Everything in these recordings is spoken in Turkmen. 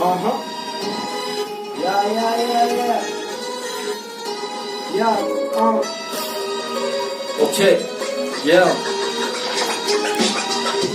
Aha. Ya ya ya ya. Ya uh. Okey. Yeah.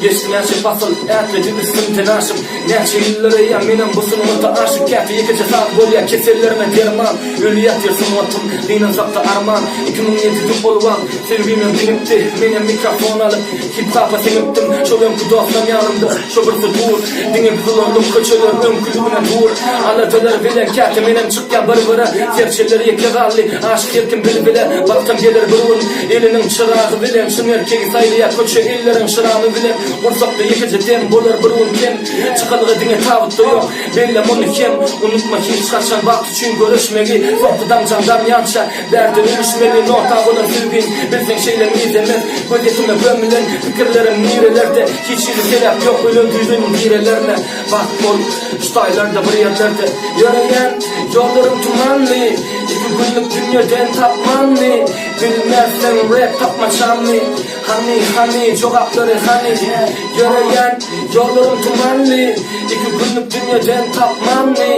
Geçdi näçe pasyl, ätledi üstümden aşyp Näçe ýyllar eýýäm menem bu sungata aşyk Käte ýekeje saz bolýar kesellerime derman Öli ýatyr sungatym, gynansakda arman 2007-de ol wagt söýgimem diňipdi Menem mikrofon alyp hip-hapa siňipdim Şol öňki dostlam ýanymda, şo birsi dur Diňe biz ulaldyk köçeler öňküligine dur Aladalar bilen käte menem çykýan bir-bire Serçeler ýeke galdy, aşyk her kim bilbile Bagtam geler bir gün eliniň çyragy bilen Çyn erkegi saýlaýar köçe elleriň şyramy bilen Gursakda ýekeje dem bolar bir gün kem Çykalga diňe tabytda ýok, belle muny hem Unutma hiç haçan bagt üçin göreşmegi Soňky damjaň damýança bärde ölüşmeli Nota bolan söýgiň bilseň şeýle mizemez Gözýetime gömülen pikirlerim nirelerde Hiç hili sebäp ýok ölen duýgynyň direlerine Bagt bol şu taýlarda bir ýerlerde Ýöreýän ýollarym tumanly Iki günlük dünýeden tapmanmy Bilmezsiň rap tapmaçammy Hany hany jogaplary hany Ýöreýän ýollarym tumanly Iki günlük dünýeden tapmanmy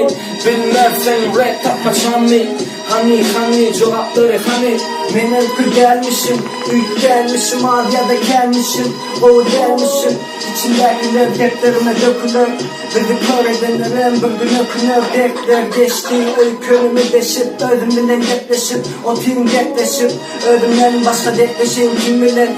Bilmezsiň rap tapmaçammy Hany hany jogaplary hany. Men öňki dälmişim, üýtgänmişim az ýa-da känmişim, gowy dälmişim. Içimdäkiler depderime döküler, Bizi kör edenlerem bir gün öküner. Dertler geçdi öýkenimi deşip, Özüm bilen gepleşip, otyryn dertleşip. Özümden başga dertleşeýin kim bilen,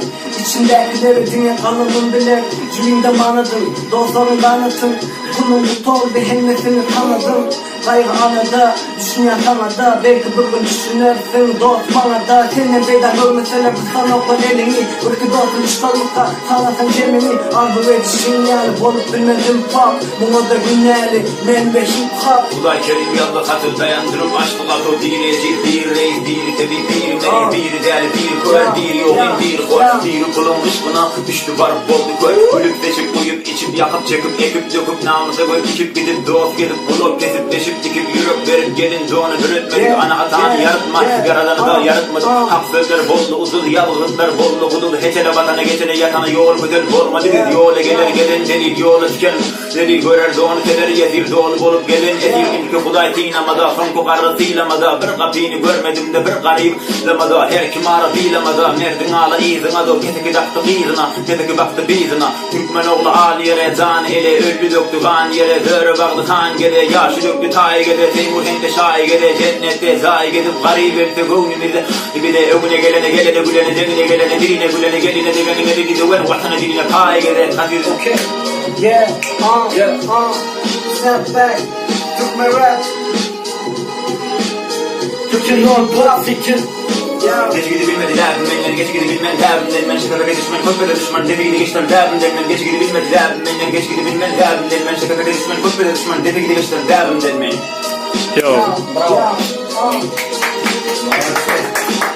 Içimdäkileri diňe galamym biler. Jübimde manadym, dostlarym ganatym, Pulum gutardy hemmesini tanadym. Gaýgy-alada, düşünýän saňa-da, Belki bir gün düşünersiň, dost, maňa-da. Senden peýda görmeseler, gysanoklar eliňi. Birki dostuň duşmanmyka, sanasaň jemini. Arzuw edişiň ýaly bolup bilmedim pap. Muňa-da günäli men we hip-hop. Hudaý Kerim ýazdy haty, daýandyryp açdy gapy, Biri ejiz, biri reýis, biri tebip, biri meriz, biri däli, biri kör, biri ýogyn, biri hor, biri puluň yşkyna düşdi baryp boldy kör, Gülüp, seçip, guýup, içip, ýakyp, çekip, ekip, döküp, namysa göz dikip gidip, dost gezip, gulak kesip, deşip, dikip, ýürek berip, gelin dony büretmedik, ana-atany ýarytman, ýaradany-da ýarytmadyk, hak sözler boldy uzul, ýazgytlar boldy guduz, heçene batana, geçene ýatana ýol gözel bolmady, biz ýola geler gelen delil, ýola tiken delil, görer dony seler ýesir, doly bolup gelen esir, ilki Hudaý synamada, soňky garry sylamada, bir gapyny görmedim-de bir garyp lamada, her kim ara sylamada, merdiň ala yzyňa-da, keseki dakdy gyzyna, keseki bakdy byzyna. Türkmen ogly al ýere, jan ele, Öldi dökdi gan ýere, Zöre bagdy han geze, Ýaşy dökdi taý geze, Teýmur hem-de şaý geze, Jennetde jaý gezip, Garyp ölse göwnümize bize, Öňüne gelene, gelene, gülene, Deňine gelene, diline gülene, Geline degeniňe dili döwen, Watana diline paý geze, Kadyr. Okay. Yeah, uh, Yeah. uh, snap back, Türkmen rap. Türkmen non plastik'in Yeah. Geç gidi bilmedi däbim menden Geç gidi bilmen däbimden men Şekepeke düşmen köp bile düşman Depe gidi geçsem däbimden men Geç gidi bilmedi däbim menden Geç gidi bilmen däbimden men Şekepeke düşmen köp bile düşman Depe gidi geçsem däbimden men Yo. Bravo. Yeah, uh.